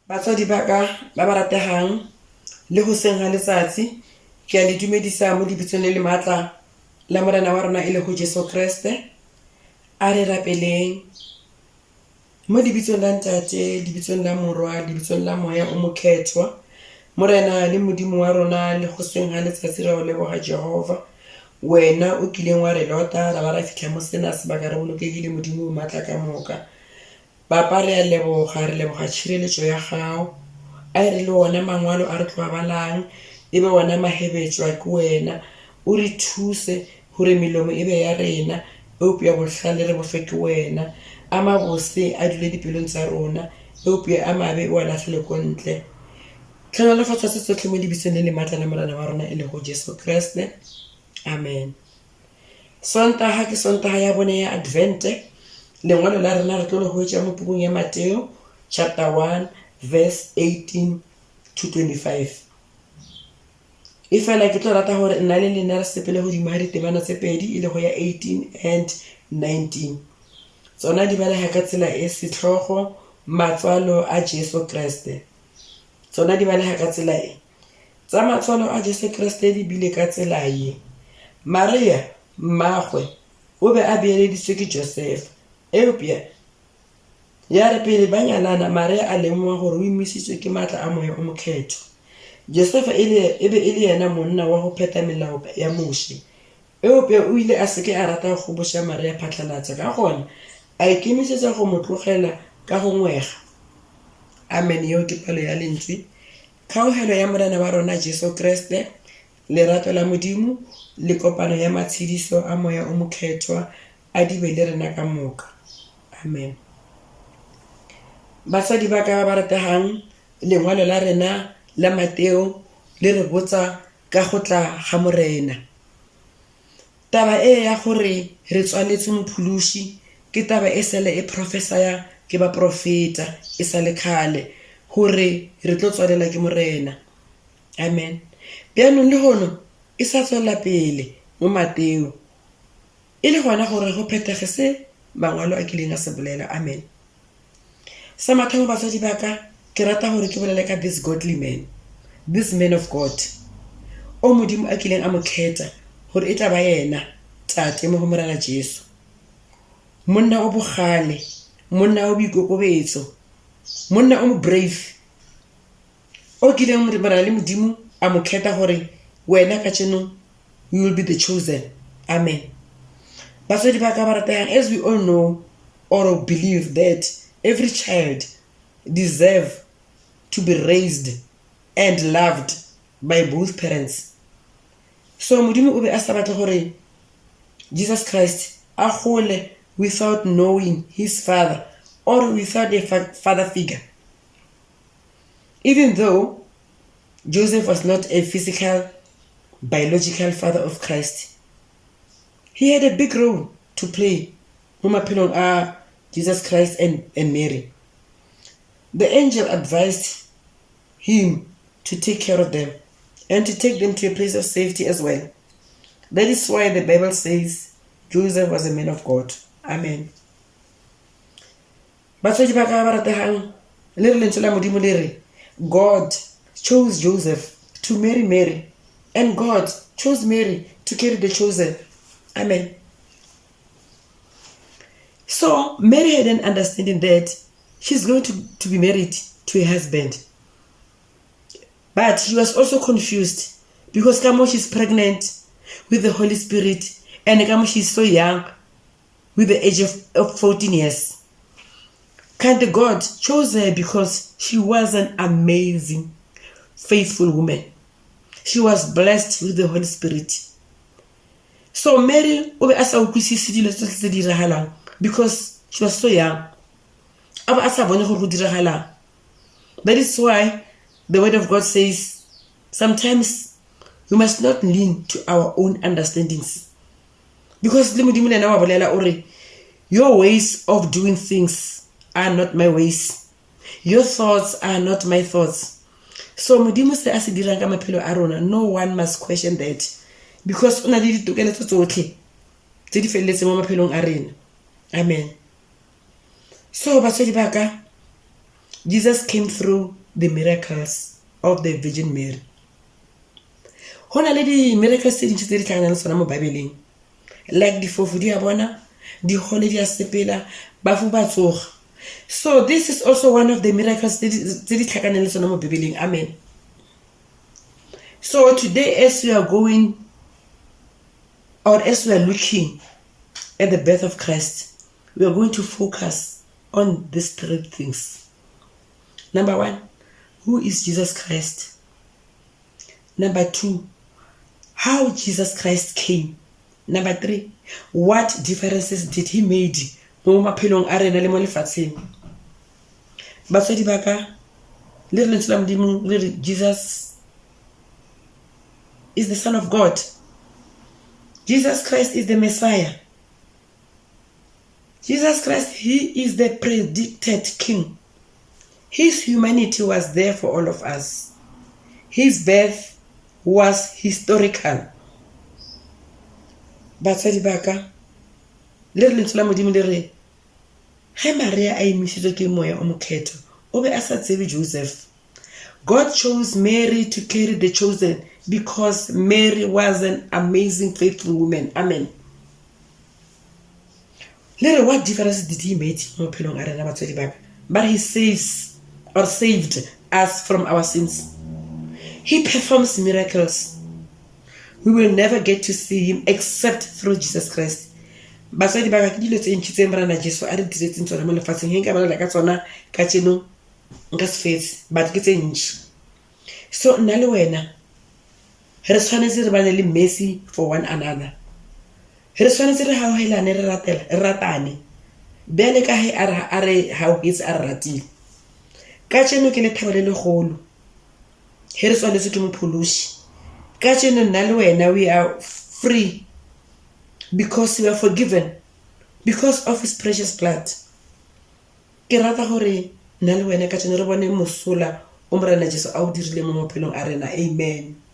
Batswadi ba ka ba ba rategang, le goseng ga letsatsi, ke a le dumedisa mo lebitsong le le maatla la Morena wa rona e lego Jesu Kriste. A re rapeleng. Mo lebitsong la Ntate, lebitsong la Morwa, lebitsong la Moya o Mokhethwa, Morena le Modimo wa rona, le goseng ga letsatsi ra o leboga Jehova, wena o kileng wa re lota ra ba ra fihla mo sena sebaka re bolokegile Modimo o maatla ka moka. Papa re a leboga, re leboga tšhireletšo ya gago. A e re le wona mangwalo a re tlo a balang e be wona mahebetšwa ke wena. O re thuse gore melomo e be ya rena, eupša bohlale re bo fe ke wena. A mabose a dule dipelong tša rona, eupša a mabe o a lahlele ko ntle. Tlhonolofatša se sohle mo lebitsong le le maatla la Morena wa rona e lego Jesu Kriste. Amen. Sontaga ke Sontaga ya bone ya Advente. Lengwalo la rena re tlo le hwetša mo pukung ya Mateo chapter 1 verse 18 to 25. Efela ke tlo rata gore nna le lena re sepele godimo ga ditemana tse pedi e lego ya 18 and 19. Tsona di balega ka tsela e sehlogo matswalo a Jesu Kriste. Tsona di balega ka tsela e. Tsa matswalo a Jesu Kriste di bile ka tsela ye, Maria, mmagwe, o be a beeleditswe ke Josefa. Eupša ya re pele ba nyalana, Maria a lemoga gore o imišitšwe ke matla a Moya o Mokgethwa. Josefa e le, e be e le yena monna wa go phetha melao ya Moshe. Eupša o ile a se ke a rata go goboša Maria phatlalatša, ka gona a ikemišetša go mo tlogela ka go ngwega. Amen. Yeo ke palo ya Lentšu. Kgaugelo ya Morena wa rona Jesu Kriste, lerato la Modimo, le kopano ya matshediso a Moya o Mokhethwa a di be le rena ka moka. Amen. Batswadi ba ka ba rategang, lengwalo la rena la Mateo le re botsa ka go tla ga Morena. Taba e ya gore re tswaletswe Mophološi ke taba e sale e profesaya ke baprofeta e sa le kgale gore re tlo tswalela ke Morena. Amen. Bjanong lehono e sa tswela pele mo Mateo e le gona gore go phethege se Mangwalo a kileng a se bolela. Amen. Sa mathomo batswadi ba ka, ke rata gore ke bolele ka this godly man, this man of God, o Modimo a kileng a mo khetha gore e tla ba yena tate mo go Morena Jesu. Monna o bogale, monna o boikokobetso, monna o mo brave, o kileng Morena le Modimo a mo khetha gore wena kajeno you will be the chosen. Amen. Batswadi ba ka ba rategang, as we all know or believe that every child deserve to be raised and loved by both parents. So Modimo o be a sa batle gore Jesus Christ a gole without knowing his father or without a father figure. Even though Joseph was not a physical, biological father of Christ, he had a big role to play mo maphelong a Jesus Christ and, and Mary. The angel advised him to take care of them and to take them to a place of safety as well. That is why the Bible says Joseph was a man of God. Amen. Batswadi ba ka ba rategang, le re lentswe la Modimo le re God chose Joseph to marry Mary and God chose Mary to carry the chosen. Amen. So Mary had an understanding that she's going to, to be married to her husband. But she was also confused because kamo she's pregnant with the Holy Spirit and kamo she's so young with the age of, of 14 years. Kind God chose her because she was an amazing, faithful woman. She was blessed with the Holy Spirit. So Mary o be a sa utlwisise dilo tsotlhe tse di diragalang because she was so young. A ba a sa bone gore go diragalang. That is why the word of God says sometimes we must not lean to our own understandings. Because le Modimo le yena wa bolela o re your ways of doing things are not my ways. Your thoughts are not my thoughts. So Modimo se a se dirang ka maphelo a rona, no one must question that because o na le ditokelo tse tsotlhe tse di feleletseng mo maphelong a rena. Amen. So batswadi ba ka, Jesus came through the miracles of the Virgin Mary. Go na le di-miracles tse dintši tse di tlhakanang le tsona mo Bibeleng. Like difofu di a bona, digole di a sepela, bafu ba tsoga. So this is also one of the miracles tse di tlhakaneng le tsona mo Bibeleng. Amen. So today as we are going or as we are looking at the birth of Christ, we are going to focus on these three things. Number one, who is Jesus Christ? Number 2, how Jesus Christ came. Number 3, what differences did he made mo maphelong a rena le mo lefatsheng. Batswadi ba ka le re lentswe la Modimo le re Jesus is the son of God. Jesus Christ is the Messiah. Jesus Christ, he is the predicted king. His humanity was there for all of us. His birth was historical. Batswadi ba ka, le re lentswe la Modimo le re, ge Maria a imišitšwe ke moya o mokgethwa, o be a sa tsebe Joseph. God chose Mary to carry the chosen because Mary was an amazing faithful woman. Amen. Le re what difference did he made mo maphelong a rena batswadi ba ka? But he saves or saved us from our sins. He performs miracles. We will never get to see him except through Jesus Christ. Batswadi ba ka ke dilo tse ntši tse Morena Jesu a re diretseng tsona mo lefatsheng. Ge nka bolela ka tsona kajeno nka se fetse, but ke tse ntši. So nna le wena re tshwanetse re bane le mercy for one another. Re tshwanetse re hauhelane, re ratela, re ratane. Bjale ka ge a re a re hauhetse a re ratile. Kajeno ke lethabo le legolo ge re tswaletswe ke Mophološi. Kajeno nna le wena we are free because we are forgiven because of his precious blood. Ke rata gore nna le wena kajeno re bone mosola o Morena Jesu a o dirileng mo maphelong a rena. Amen.